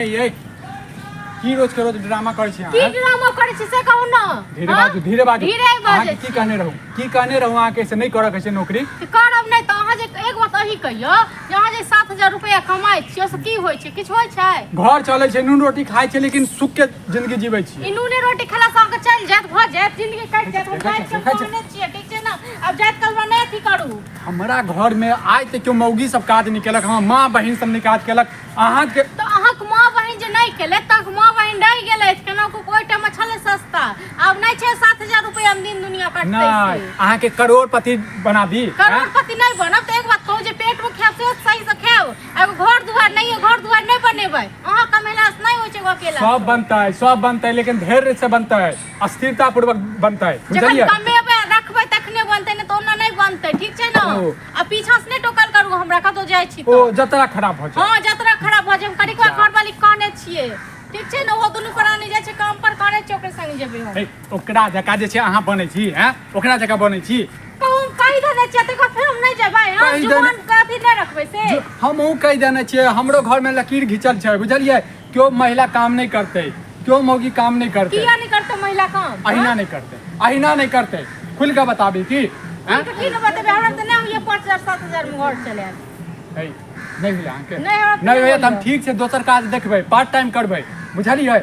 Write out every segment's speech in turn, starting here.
ये की रोज के रोज ड्रामा करै छी की अहाँ ड्रामा करै छी से कहू ने धीरे हाँ? बाजू, धीरे बाजू। धीरे अहाँके बाजै की कहने रहू, की कहने रहू अहाँके से नहि करऽ के छै नौकरी? छी करब नहि तऽ अहाँ जे एक बात अहीं कहियौ जे अहाँ जे 7,000 रुपैआ कमाइ छियै से की होइ छै? किछु होइ छै? घर चलै छै, नून रोटी खाइ छै, लेकिन सुख के जिंदगी जीबै छियै। ई नूने रोटी खेला से अहाँके चलि जायत, भऽ जायत, जिंदगी कटि जायत। हम देखै जाइत छियै, के देखै छियै। कहने छियै, ठीक छै ने? आब जाइत कालमे नहि अथी करू। हमरा घर में आइ तक केओ मौगी सब काज नहि केलक, हमर माँ बहिन सब नहि काज केलक। अहाँके तऽ अहाँके माँ बहिन जे नहि केलथि तऽ अहाँके माँ बहिन रहि गेलथि केना कऽ। ओहि टाइममे छलै सस्ता, आब नहि छै। 7,000 रुपैआमे दिन दुनिया कटतै? नहि से अहाँके करोड़पति बना दी। करोड़पति नहि बनब तऽ एक बात कहू जे पेटमे खायब से सही से खायब। एगो घर दुआर नहि, घर दुआर नहि बनेबै? अहाँ कमेलासँ नहि होइ छै एगो अकेला। सब बनतै, सब बनतै, लेकिन धैर्य से बनतै, अस्थिरता पूर्वक बनतै। जखन बुझलियै? कमेबै आ रखबै तखने बनतै, नहि तऽ ओना नहि बनतै, ठीक छै ने? ओ। आ पीछा से नहि टोकल करू हमरा कतौ जाइ छी ओ तऽ। जतरा खराब भऽ जायत। हँ, जतरा खराब भऽ जाय। हम कनिकवा घरवाली कहने छियै, ठीक छै ने? ओहो दुनू प्राणी जाइ छै काम पर, कहने छियै ओकरे संग जेबै हम। हे, ओकरा जकाँ जे छै अहाँ बनै छी हैं, ओकरा जकाँ बनै छी। कहू, हम कहि देने छियै, तकर बाद फेर हम नहि जेबै। हम कहि देने- जुबान के अथी नहि रखबै से। हमहूँ कहि देने छियै, हमरो घरमे लकीर घिचल छै, बुझलियै? केओ महिला काम नहि करतै, केओ मौगी काम नहि करतै। किया नहि करतै महिला काम? अहिना नहि करतै, अहिना नहि करतै। खुलि कऽ बताबी की आँय? की ने बतेबै? हमरा तऽ नहि होइए 5,000 7,000 मे घर चलायल। है, नहि होइए अहाँके? नहि, हमरा तऽ नहि नहि होइए तऽ हम होइए। ठीक छै, दोसर काज देखबै, पार्ट टाइम करबै, बुझलियै?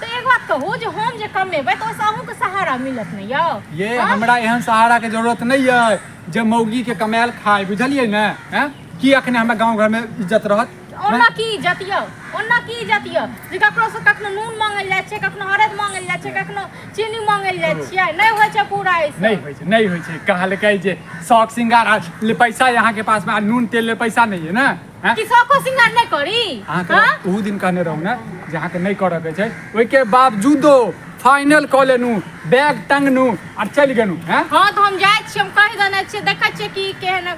तऽ एक बात कहू जे हम जे कमेबै तऽ ओहिसँ अहूँके सहारा मिलत ने यौ? ये हाँ? हमरा एहन सहारा के जरूरत नहीं है जे मौगी के कमायल खाय, बुझलियै ने? हैं, की अखने हमरा गांव घर में इज्जत रहत? ओना की इज्जत यौ? ओना की इज्जत यौ जे ककरो से कखनो नून मांगल जाइ छै, कखनो हरद मांगल जाइ छै, कखनो चीनी मांगल जाइ छियै? नहि होइ छै पूरा ऐसे। नहीं होइ छै, नहीं होइ छै। कहलकै जे शौक सिंगार आ ले पैसा यहाँ के पास में आ नून तेल ले पैसा नहीं है ना, हैं? कि शौको सिंगार नहि करी? अहाँके हाँ? ओहू दिन कहने रहू ने जे अहाँके नहि करऽ के छै, ओहिके बावजूदो फाइनल कऽ लेनू, बैग टंगनू आर चलि गेलू, हैं? हँ, तऽ हम जाइ छियै, हम कहि देने छियै। देखै छियै कि केहन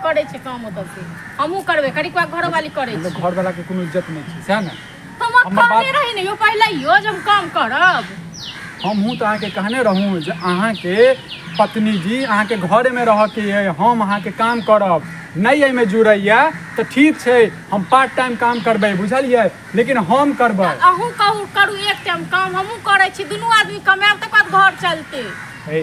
करै छै काम ओतऽ से। हमहूँ करबै, करिकवा घरवाली करै मतलब छै। घरवाला के कोनो इज्जत नहि छै, सएह ने? हम हमर बात- कहने रही ने यौ पहिले यौ जे हम काम करब। हमहूँ तऽ अहाँके कहने रहूँ जे अहाँके पत्नी जी अहाँके घरेमे रहऽके अइ, हम अहाँके काम करब। नहि एहिमे जुड़ैए तऽ ठीक छै, हम पार्ट टाइम काम करबै, बुझलियै? लेकिन हम करबै। अहूँ कहू, करू एक टाइम काम, हमहूँ करै छी। दुनू आदमी कमायब तकर बाद घर चलतै। हे,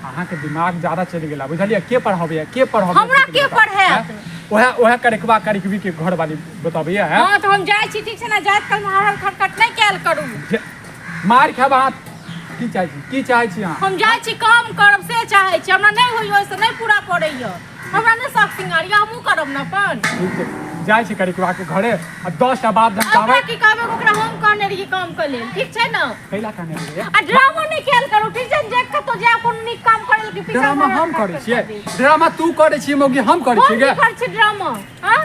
अहाँके दिमाग ज्यादा चलि गेला, बुझलियै? के पढ़ाबैया, के पढ़ाबैया? हमरा के पढ़ायत? ओएह ओएह करिकबा करिकबी के घरवाली बताबैया है। हँ, तऽ हम जाइ छी, ठीक छै ने? जाइत कालमे हरहर खटखट नहि कयल करू। मार खायब अहाँ। की चाहै छी, की चाहै छी अहाँ? हम जाइ छी, काम करब से चाहै छी। हमरा नहि होइए, ओहिसँ नहि पूरा पड़ैए। हमरा नहि शौक सिंगार यऽ, हमहूँ करब ने अपन। ठीक छै, जाइ छी करिकबा के घरे आ 10 टा बात ओकरा धमकाबै। की कहबै? ओकरा हम कहने रहियै काम के लेल, ठीक छै ने? कैला कहने रहियै? आ ड्रामा नहि कयल करू, ठीक छै ने? जे कतौ जायब कोनो नीक काम करै लेल कि पीछा ड्रामा मारत हम काट करै कऽ छियै? दे। ड्रामा तू करै छियै मौगी, हम करै हम छियै की गे? करै छियै ड्रामा? हाँ,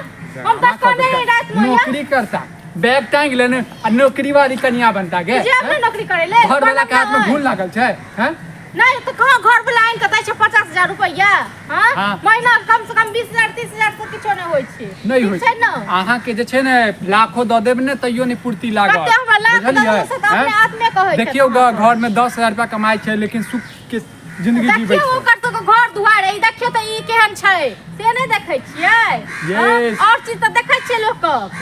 हम तऽ कहने रही रातिमे यऽ। नौकरी करता, बैग टांग लेने आ नौकरी वाली कनिया बनता गे। जायब ने नौकरी करै लेल? घर वाला के हाथ में बनब घून लागल छै, हैं? नहि तऽ कहाँ घर वाला आनि कऽ दै छै 50,000 रुपैआ? हाँ? हाँ। महीना कम से कम 20,000 30,000 से किछो नहि होइ छै। नहि ठीक होइ छै ने? अहाँके जे छै ने लाखो दऽ देब ने तैयो नहि पूर्ति लागत। कते हमरा लाख दऽ बुझलियै? देब से तऽ अपने हैं? आत्मे कहै छै देखियौ अहाँके। घर में 10,000 रुपया कमाइ छै लेकिन सुख के जिंदगी जीबै देखियौ छै। ओकर सबके घर दुआर ई देखियौ तऽ ई केहन छै से नहि देखै छियै? हाँ? Yes. आओर चीज तऽ देखै छियै लोकक।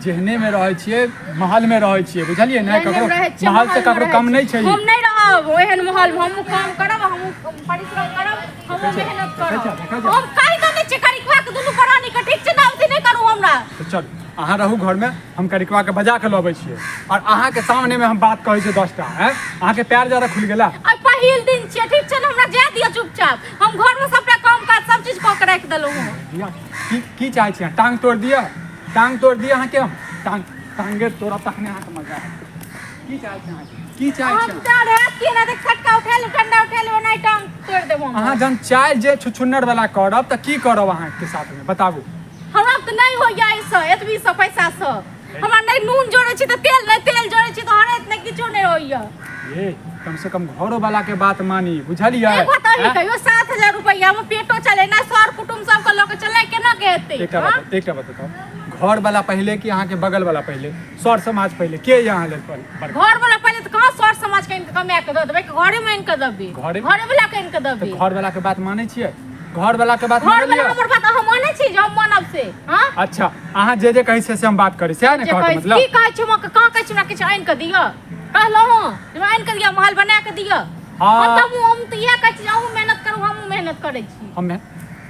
जेहने में रहै छियै, महल में रहै छियै, बुझलियै ने? एहने ककरो मे रहै छियै, महल से महलमे ककरो रहै कम छियै। नहि छै। हम नहि रहब ओहन महल मे। हमहूँ काम करब, हमहूँ परिश्रम करब, हमहूँ देखै छियै, मेहनत देखै छियै, करब। देखै छियै। हम कहि देने छियै करिकवा के दुनू प्राणी के, ठीक छै ने? अथी नहि करू हमरा। तऽ चल, अहाँ रहू घरमे, हम करिकवा के बजा के लबै छियै और अहाँके सामने में हम बात कहै छियै 10 टा। हैं, अहाँके पैर ज्यादा खुलि गेला। आइ पहिल दिन छियै, ठीक छै ने? हमरा जाय दिअ चुपचाप। हम घरमे सबटा काम काज सब चीज कऽ के राखि देलहुँ हँ। दिया, की की चाहै छी अहाँ? टांग तोड़ि दिअ, टांग तोड़ि दिअ अहाँके हम? टांग टांगे तोड़ब तखने अहाँके मजा आयत। की चाहै छी अहाँ, की चाहै छी हम अहाँ? चाह रहत कि ना देख, खटका उठा लेब, डंडा उठा लेब, ओनाहि टांग तोड़ि देब हम। अहाँ जहन चालि जे छुछुन्नर वाला करब तऽ की करब अहाँके साथमे, बताबू। हमरा तऽ नहि होइया एहिसँ, एतबीसँ पैसासँ हमरा नहि नून जोड़ै छी तऽ तेल नहि, तेल जोड़ै छी तऽ हरैत नहि, किछो नहि होइया। ये कम से कम घरो वाला के बात मानी, बुझलियै? एगो तऽ अहीं हैं? कहियो, 7,000 रुपैआ मे पेटो चले ना, सर कुटुम्ब सबके लऽ के चले केना के हेतै? एकटा हाँ? बात, एकटा बात बताउ, घर वाला पहिले कि अहाँके बगल वाला पहिले, सर समाज पहिले, के यहाँ लेल बड़का? घर वाला पहिले तऽ कहाँ सर समाज के आनि कऽ कमा के दऽ देबै कि घरे मे आनि कऽ देबै? घरे- घरे वाला के आनि कऽ तऽ देबै। घर वाला के बात मानै छियै? घर वाला के बात घर मानलियै वाला हमर बात अहाँ मानै छी जे हम मानब से? हाँ अच्छा, अहाँ जे जे कहै छियै से हम बात करै, सएह ने जे कहके कहै मतलब? की कहै छी, हम कहाँ कहै छी हमरा किछु आनि कऽ दिअ? कहलहुँ हँ जे आनि कऽ दिअ, महल बना कऽ दिअ। हाँ। हम तऽ इएह कहै छी जे अहूँ मेहनत करू, हमहूँ मेहनत करै छी। हम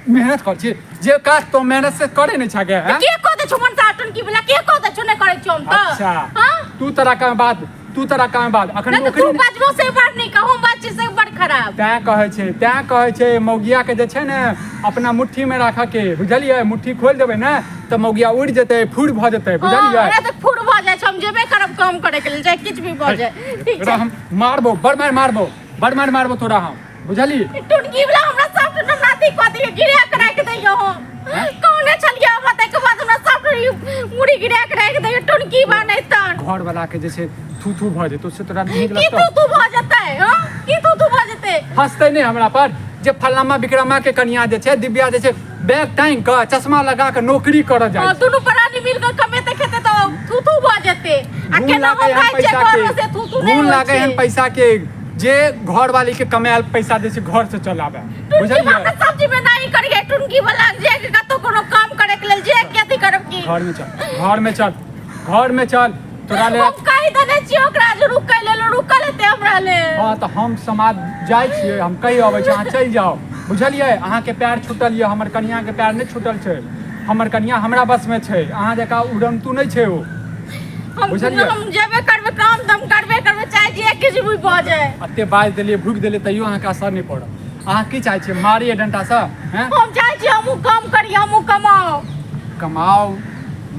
मेहनत करै छी, जे काज तो मेहनत से करे नहीं छगे हैं? के कह दै छौ मनसा टुनकी वाला, के कह दै छौ नहि करै छियौ हम तऽ? अच्छा। हाँ? तू तोरा काम बात, तू तोरा काम बात अखन नहि तऽ नौकरी तू बाजबो से बड़ नीक, हम बाज छी से बड़ खराब। तैं कहै छै मौगिया के जे छै ने अपना मुट्ठी में राखऽ के, बुझलियै? मुट्ठी खोलि देबै ने तऽ मौगिया उड़ि जेतै, फूर भऽ जेतै, बुझलियै? हाँ, तऽ फूर भऽ जाइ छै। हम जेबे करब काम करे के लेल, चाहे किछु भी भऽ जाए, ठीक तोरा छै? हम मारबो, बड़ मार मारबो, बड़ मार मारबो तोरा हम, बुझली? टुनकी वाला हमरा सब हमरा अथी कऽ दियौ, गिरा के राखि दैयौ। हम कहने छलियै हमरा, ताहिके बाद हमरा सब मुड़ी गिरा के राखि दैयौ टुनकी बा नहि तहन। घर वाला के जे छै थू थू भऽ जेतौ, से तोरा नीक की लगतौ? तू तू भऽ जेतै? हँ, की तू तू भऽ जेतै? हंसतै नहि हमरा पर जे फलामा बिक्रमा के कनिया जे छै दिव्या जे छै बैग टांगि कऽ चश्मा लगा कऽ नौकरी करऽ जाइ हँ, छै। दुनू प्राणी मिल कऽ कमेतै खेतै तऽ थू थू भऽ जेतै, आ घून केना लागै हम हन खाइ छियै पैसा घरमे के, से थू थू नहि घून होइ लागै हन छै। पैसा के, जे घरवाली के कमायल पैसा जे छै घर से चलाबै, टुनकी बुझलियै? वाला सब्जी में नहीं करिए टुनकी वाला, जे के कतौ कोनो काम करे के लेल जे के अथी करब की? घर में चल, घर में चल, घर में चल, तोरा ले हम कहि देने छियै ओकरा जे रुकै लेल, रुकल हेतै हमरा लेल। हँ, तऽ हम समाज जाइ छियै, हम कहि अबै छी, अहाँ चलि जाउ, बुझलियै? अहाँके पैर छूटल यऽ, हमर कनियाके पैर नहि छूटल छै। हमर कनिया हमरा बसमे छै, अहाँ जकाँ उड़न्तु नहि छै ओ, हम बुझलियै? हम जेबे करबै, काम दाम करबे करबै, चाहे जे किछु भी भऽ जाए। एते बाजि देलियै, भुकि देलियै, तैयो अहाँके असर नहि पड़ल। अहाँ की चाहै छियै, मारियै डंटासँ? हैं? हम चाहै छियै हमहूँ काम करी, हमहूँ कमाउ। कमाउ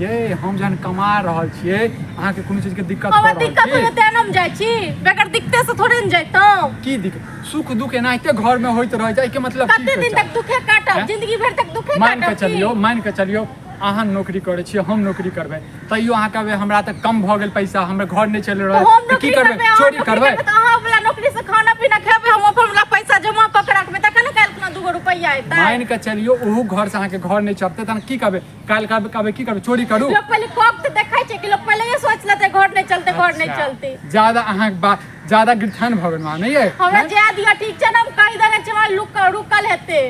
ये, हम जहन कमा रहल छियै अहाँके कोनो चीजके दिक्कत हमरा भऽ रहल दिक्कत छी? होइए तेँ ने हम जाइ छी, बगैर दिक्कते से थोड़े ने जैतहुँ। की दिक्कत? सुख दुख एनाहिते घरमे होइत रहै छै, एहिके मतलब की कते कहै दिन छै? तक दुखे काटब? हैं? जिंदगी भरि तक दुखे मानि काटब कऽ की? चलियौ, मानि कऽ चलियौ अहाँ नौकरी करै छियै, हम नौकरी करबै, तैयो अहाँ कहबै हमरा तऽ कम भऽ गेल पैसा, हमर घर नहि चलि तऽ रहल। हम तऽ की नौकरी करबै? करबै, अहाँ चोरी नौकरी करबै? करबै तऽ अहाँ वला नौकरी से खाना पीना खेबै, हम अपन वला पैसा जमा कऽ के राखबै, तखन ने काल्हि खुना दूगो रुपैआ एतै। मानि कऽ चलियौ ओहू घर से अहाँके घर नहि चलतै, तहन की करबै? काल्हि कहबै, कहबै की करबै, चोरी करू? लोक पहिले कब तऽ देखै छै कि लोक पहिले सोच लेतै घर नहि चलतै, घर नहि अच्छा, चलतै। ज्यादा अहाँके बात ज्यादा गिरथान भऽ गेलहुँ अहाँ, नहि यै? हमरा जाय दिअ, ठीक छै ने? हम कहि देने छियै, हमरा रुकल हेतै।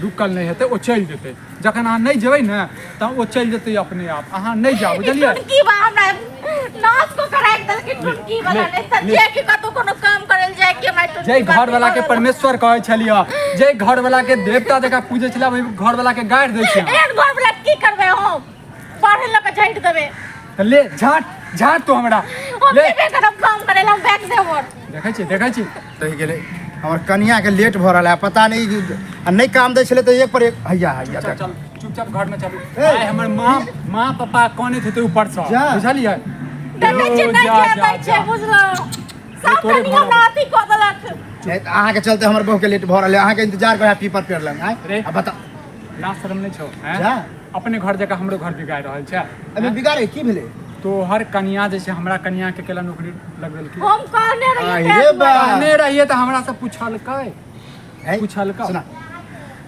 रुकल नहि हेतै, ओ चलि जेतै। जखन अहाँ नहि जेबै ने तऽ ओ चलि जेतै अपने आप। अहाँ नहि जाउ, बुझलियै? टुनकी बा हमरा नाश को कराइ देलकै टुनकी वाला। ले, नहि तऽ ले। जे कि कतौ कोनो काम करल जाय कि हमरा टुनकी जाहि बा घर वाला के परमेश्वर कहै छलियै, जाहि घर वाला के देवता जकाँ पूजै छलियै, ओहि घर वाला के गारि दै छियै अहाँ। एहन घर वाला की करबै हम? पढ़े लऽ कऽ झाटि देबै। तऽ ले झाट, झाट तू हमरा। हम ले। जेबे करब काम करे ला, हम बैग देब। देखै छी, देखै छी। रहि गेलै, हमर कनियाके लेट भऽ रहल है, पता नहि, आ नहि काम दै छलै तऽ एक पर एक हैया हैया। चल चल, चुपचाप घर में चलू। ए। आइ हमर माँ माँ पापा कनैत हेतै ऊपर से, जा। बुझलियै? देखै छियै ओ, नहि जा, जाय जा, दै छै जा। बुझलहुँ, सब तोरे कनि घर हमरा अथी कऽ देलक। नहि, तऽ अहाँके चलते हमर बहुके लेट भऽ रहल है, अहाँके इंतजार करै पीपर पेड़ लग आँय। रे। आ बता। लाज शरम नहि छौ, हैं? जा। अपने घर जकाँ हमरो घर बिगाड़ि रहल छै। अभी बिगाड़े की भेलै? तोहर कनिया जे छै हमरा कनिया के केला नौकरी लगबेलकै? हम कहने रहियै आहि तें रे दुआरे। बा। कहने रहियै तऽ हमरा से पूछलकै? है? पूछलकै? सुना,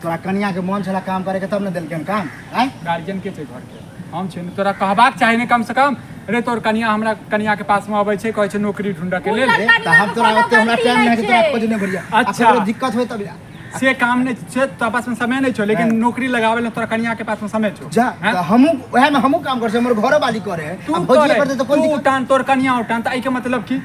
तोरा कनिया के मन छला काम करे के तब ने देलकै काम आँय। गार्जियन के छै घर के? हम छै ने। तोरा कहबाक चाही ने कम से कम, रे तोर कनिया हमरा कनिया के पास में अबै छै, कहै छै नौकरी ढूंढऽ के लेल। रे, तऽ हम तोरा कोनो ओते हमरा गलती टाइम नहि नहि है कि तोरा छै। खोजने घुरिया। अच्छा। आ ककरो दिक्कत होय तब से काम नहि छै, तोरा पास में समय नहि छौ, लेकिन हाँ। नौकरी लगावे ले तोरा कनिया के पास में समय छौ? जा। हैं? तऽ हमहूँ वएह में हमहूँ काम करै छी, हमर घरो वाली करे है। तू आ भौजिये करे, करतै तऽ कोन तू दिक्कत? उठान, तोर कनिया उठान, तऽ एहिके मतलब की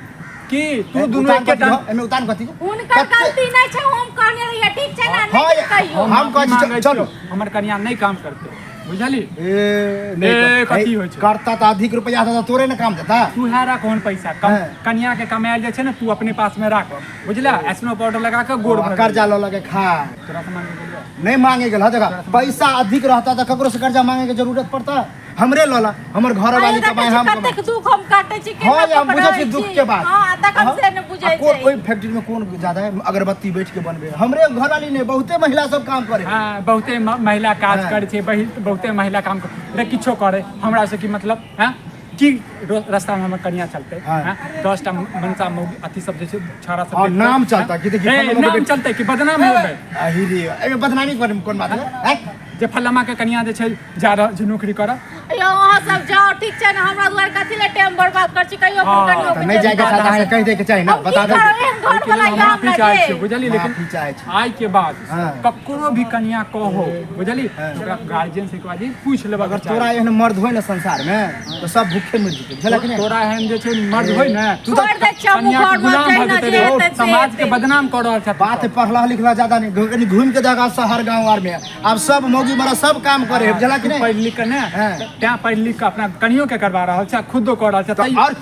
की तू ए, दुनू उतान एके कथी टान हो? एहिमे उतान कथी हो? हुनकर गलती नहि छै, हम कहने रहियै, ठीक छै ने? हाँ, नहि किछु कहियौ। हम कहै छी, मांगै चलू। छियौ, हमर कनिया नहि काम करतै, बुझली? ए, नहि ए, कथी ए, होइ छै? करता तऽ अधिक रुपैआ देता, तोरे ने काम देता। तू है राख ओहन पैसा कम। हाँ। कनिया के कमायल जे छै ने, तू अपने पास में राख, बुझला? एस्नो पाउडर लगा के गोड़ आ भर कर्जा लऽ लके खा। तोरा से मांगे गेलियौ? नहीं मांगे गेल। देखा, पैसा अधिक रहता तऽ ककरो से कर्जा मांगे के जरूरत पड़ता? हमरे लऽ ला, हमर घर आइ वाली देखै कमाए, छी हम कमाए। कतेक दुख हम काटै छी, केना हाँ, हम कऽ बुझै छी रहै दुख छी। के बात। हाँ, तखन से ने आ बुझै कोन छै। ओहि फैक्ट्री में कोन ज्यादा है अगरबत्ती बैठ के बनबे? हमरे घर वाली नहीं, बहुते महिला सब काम करे। हाँ, बहुते महिला काज हाँ। करै छै, बहुते महिला काम कर रे, किछो करे, हमरा से की मतलब हैं? की रास्ता में हमर कनिया चलते, हाँ। हैं? 10टा मनसा मौगी अथी सब जे छै छाड़ा सब हाँ, देखतै, नाम हैं? चलता, कि देखी ए, फलाना नाम के चलते कि बदनाम होबै? अही रे, एहिमे बदनामी करे कोन बात है? हैं? जे फलामा के कनिया जे छै जा रहल छै नौकरी करऽ। यौ, अहाँ अहाँ सब जाओ, ठीक छै ने? हमरा दुआरे कथी ले टाइम बर्बाद कर छी? कहियो हाँ, अपन कनियो तऽ नहि जायके साथ अहाँके कहि दैके चाही ने, हम की बता दे। करब एहन घर वाला हम या माफी हमरा चाहै जे? छियै, बुझलियै? लेकिन माफी चाहै छी। आइ के बाद हाँ। ककरो भी कनिया कहो, बुझलियै, ओकरा गार्जियन से एक बार पूछि लेबाक अगर चाही। तोरा एहन मर्द होय ने संसार में तऽ सब भूखे मरि जेतै, बुझलक कि नहि? तोरा एहन जे छै मर्द होय ने तू तऽ छोड़ि दै छियै, हम कनिया के घर मे गुलाम भऽ जहिना जेतै जे रे। हेतै से समाज के हेतै। बदनाम कऽ रहल छै। बात पढ़ला लिखला ज्यादा नहीं, कनि घूम के देखा शहर गाँव आर में आब सब मौगी मरद सब काम करे है, बुझला कि तू नहीं? पढ़ि लिख के ने हाँ। तैं पढ़ि लिख के अपना कनियो के करवा रहल छै, खुदो कऽ रहल छै। तऽ तैयो और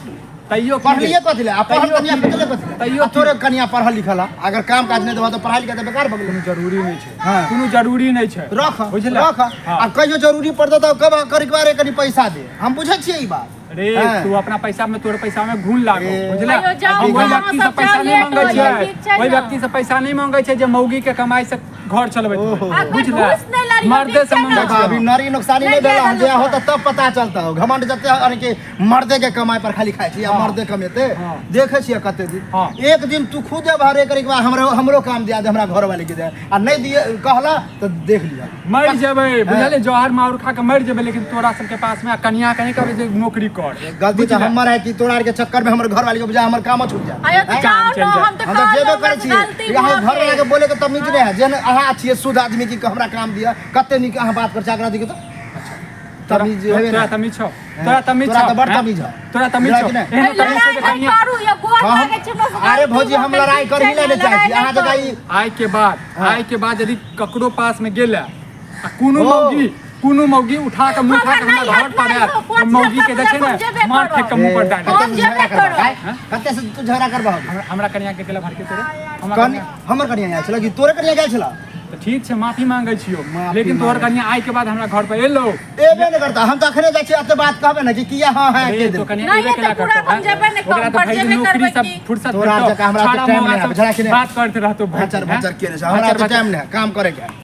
तैयो की पढ़लिए रे? कथी ले? आ पढ़ल तैयो कनिया की भेटले कथी ले? तैयो आ तोरे कनिया पढ़ल लिखल है, अगर काम काज नहीं देबा तऽ पढ़ाई लिखाई तऽ बेकार भऽ गेलै। कोनो जरूरी नहि छै। हाँ। कोनो जरूरी नहि छै। रख। बुझला? रख। हाँ। आ कहियो जरूरी पड़तौ तऽ कब करी बारे कनि पैसा दे, हम बुझै छियै ई बात। रे हाँ। तू अपना पैसा में, तोरे पैसा में घून लागो, ए। बुझला? अयो जाओ, हम ओहि अहाँ व्यक्ति से सब पैसा जाओ, नहि लेट मांगै हो जाए, छियै, ठीक छै ओहि ने? व्यक्ति से पैसा नहि मांगै छै जे मौगी के कमाई से घर चलबैत होय। ओहो। अगर बुझला? घूस नहि लड़ियौ, मर्दे ठीक से छै ने? मांगै देखो, अभी छियै। नारी नुकसानी नहि नहीं भेल जादा जे लोक। होता तब पता चलता हो। घमंड जते यानी कि मर्दे के कमाई पर खाली खाइ छी आ हाँ। मर्दे कमेते। हाँ। देखे छियै कते दिन। हाँ। एक दिन तू खुदे भरे करे के बाद हमरो हमरो काम दिया दे, हमरा घर वाले के दे, आ नहीं दिए कहला तो देख लिया। मरि जेबै, बुझलियै? जहर माउर खा के मरि जेबै, लेकिन तोरा सबके पास में आ कनिया के नहि कहबै जे नौकरी कर। गलती तो बुझला? हमर है कि तोरा आर के चक्कर में हमर घर वाले के बुझा हमर काम छूट जाए। अयो तऽ जाओ चलि ने, जाए। हम तऽ हम तऽ जेबे कहलहुँ, करै बस छियै। गलती अहाँ भऽ घर वाला के गेल। बोले के तमीज नहि है। जेहन अहाँ छियै शुद्ध आदमी की हमरा काम दिया, कते नीक अहाँ बात कर चाकरा दिके तऽ तमीज हेबे तोरा ने। तमीज छौ? तोरा तमीज तोरा छौ? तऽ बड़ हैं? तमीज हौ। तोरा तमीज छौ? बुझलियै कि नहि? एहन तमीज लड़ाइ छै जे नहि कनिया करू, यो गोर हम- लागै छै, हमरा से अरे गलती भौजी, भऽ हम गेल, लड़ाई ठीक करही छै लै ने, नहि चाहै छी। लड़ाइ अहाँ नहि जकाँ करू। ई आइ के बाद यदि ककरो पास में गेला आ कोनो ओ। मौगी, कोनो मौगी उठा के मुंह उठा के हमरा हमरा नहि घर हैत, पर नहि आयल हो, तऽ मौगी के जे छै हम जेबे ने मार फेंक के मुंह पर डाल। कते हम से झगड़ा जेबे करबा करब। आय? कते से तू झगड़ा करबा? हमरा कनिया के गेला भड़के तोरे हमरा कनि कनिया हमर कनिया आयल छल कि तोरे कनिया गेल छल? तऽ ठीक छै, माफी मांगै छियौ, माफी लेकिन तोहर मांगै। कनिया आइ के बाद हमरा घर पर एलो एबे नहि करता। हम तऽ अखने जाइ छियै, एते बात कहबै ने कि किया हाँ हाँ अरे के तो देलकै। कनिया नहि, एबे तऽ केना पूरा करतौ, हम जेबै नहि, ओकरा तऽ कम भरि दिन जेबे नौकरी करबै सब की? फुर्सत तोरा भेटतौ, जकाँ हमरा छाड़ा तऽ टाइम मौगा नहि है, सब बुझला कि नहि? बात करैत रहतौ भरि भचर दिन, हैं? भचर केने छै, हमरा भचर तऽ भचर। टाइम नहि है काम करे के।